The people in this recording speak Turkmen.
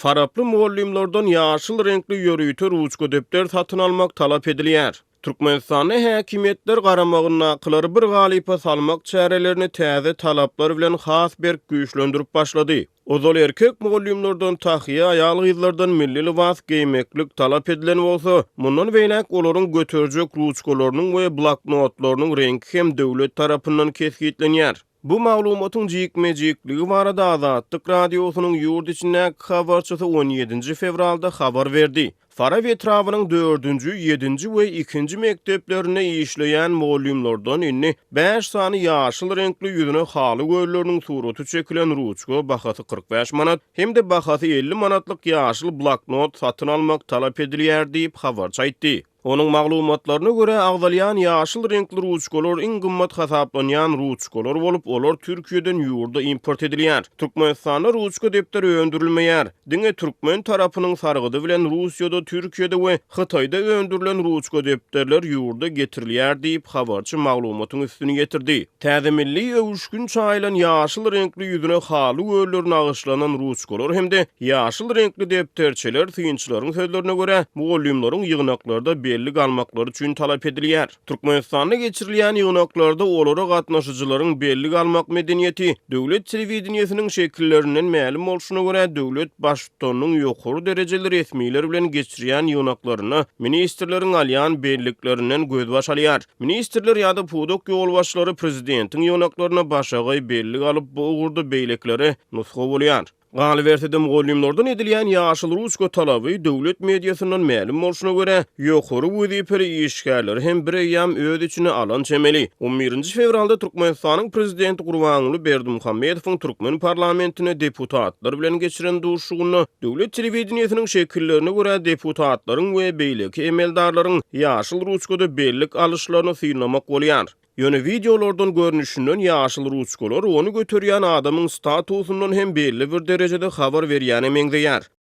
Faraply mugallymlardan ýaşyl reňkli ýörite ruçka-depder satyn almak talap edilýär. Türkmenistanda häkimiýetler garamagyndakylary bir galypa salmak çärelerini täze talaplar bilen has berk güýçlendirip başlady. Ozal erkek mugallymlardan tahýa, aýal-gyzlardan milli lybas geýmeklik talap edilen bolsa, mundan beýläk olaryň göterjek ruçkalarynyň we bloknotlarynyň reňki hem döwlet tarapyndan kesgitlenýär. Bu maglumatyň jikme-jikligi barada Azatlyk Radiosynyň ýurt içindäki habarçysy on ýedinji fewralda habar berdi. Farap etrabynyň dördünji, ýedinji we ikinji mekdeplerinde işleýän mugallymlardan indi bäş sany ýaşyl reňkli ýüzüne haly gölleriniň suraty çekilen ruçka bahasy 45 manat hem-de bahasy 50 manatlyk ýaşyl bloknot satyn almak talap edilýär diýip, habarçy aýtdy. Onuň maglumatlaryna görä, agzalýan ýaşyl reňkli ruçkalar iň gymmat hasaplanýan ruçkalar bolup, olar Türkiýeden ýurda import edilýär. Türkmenistanda ruçka depder öndürilmeýär. Diňe türkmen tarapynyň sargydy bilen Russiýada, Türkiýede we Hytaýda öndürilen ruçka depderler ýurda getirilýär diýip, habarçy maglumatyň üstüni ýetirdi. Täze milli öwüşgin çaýylan ýaşyl reňkli ýüzüne haly gölleri nagyşlanan ruçkalar hem-de ýaşyl reňkli depderçeler synçylaryň sözlerine görä, mugallymlaryň ýygnaklarda bellik almaklary üçin talap edilýär. Türkmenistanda geçirilýän ýygnaklarda olara gatnaşyjylaryň bellik almak medeniýeti döwlet telewideniýesiniň şekillerinden mälim bolşuna görä, döwlet Baştutanynyň ýokary derejeli resmiler bilen geçirýän ýygnaklarynda ministrleriň alýan belliklerinden gözbaş alýar. Ministrler ýa-da pudak ýolbaşçylary prezidentiň ýygnaklaryna başagaý bellik alyp, bu ugurda beýlekilere nusga bolýar. Galyberse-de, mugallymlardan edilýän ýaşyl ruçka talaby, döwlet mediasyndan mälim bolşuna görä, ýokary wezipeli işgärleri hem bireýýäm öz içine alan çemeli. On birinji fewralda Türkmenistanyň prezidenti Gurbanguly Berdimuhamedowyň türkmen parlamentinde deputatlar bilen geçiren duşuşygynda döwlet telewideniýesiniň şekillerine görä deputatlaryň we beýleki emeldarlaryň ýaşyl ruçkada bellik alyşlaryny synlamak bolýar. Ýöne wideolardan görnüşinden ýaşyl ruçkalar ony göterýän adamyň statusyndan hem belli bir derejede habar berýäne meňzeýär.